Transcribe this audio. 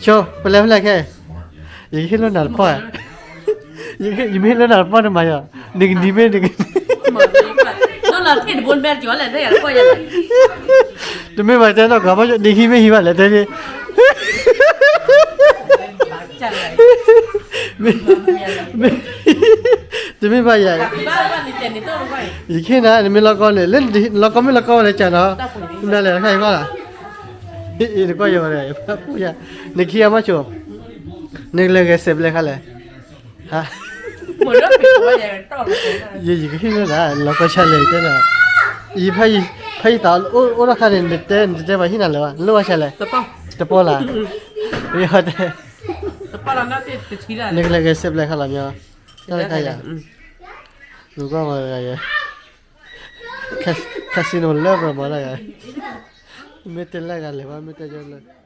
ဆိ ပလဲၤဖဲလဲၣ်ခဲ, ယကဟ့ၣ်လၢနၤတပီၢ်ဧါ, ယမ့ၢ်ဟ့ၣ်လၢနၤတပီၢ်န့ၣ်မၤယီၤ, နကနံၤမ့ၢ်နကနံၤ, တမ့ၢ်ဘၣ်တဲနီၢ်ကီၢ်ဘၣ်, နဟံးမ့ၢ်ဟံးဘၣ်လဲၣ်တဲန့ၣ်, တမ့ၢ်ဘၣ်ယၤ, ယကဟ့ၣ်နၤ နမ့ၢ်လီၤကီန့ၣ် လၢလီၤကီမ့ၢ်လီၤကီဝဲလဲၣ်ကၢ်နီၤ, နလဲၤတခါအံၤဘၣ်လီၤ, နကွၢ်ယၤဝဲ, နခံဂၤမ့ၢ်ဆိ, နကလဲၤဂဲၤစဲးပလဲခါလဲၣ်, ယယကဟ့ၣ်လၢနၤ လီၤကီဆါလဲၣ်တဲနၤ, ယဖဲ, ဖဲယသးအိၣ်တခါန့ၣ် နတဲ နတတဲဘၣ်ဟ့ၣ်နၤလၢၤဘၣ် နလိၣ်ဘၣ်ဆါလဲၣ်, တပီၢ်လၢ်, ယတဲ, နကလဲၤဂဲၤစဲးပလဲခါလီၤမ့ၢ်, တၢ်တခါယၤ, နကွၢ်ဝဲဂၤယဲ, casino လၢပရမၤတၢ်ဂၤ, မ့ၢ်တဲလၢဂၤလဲၤဘၣ် မ့ၢ်တဲယလၢ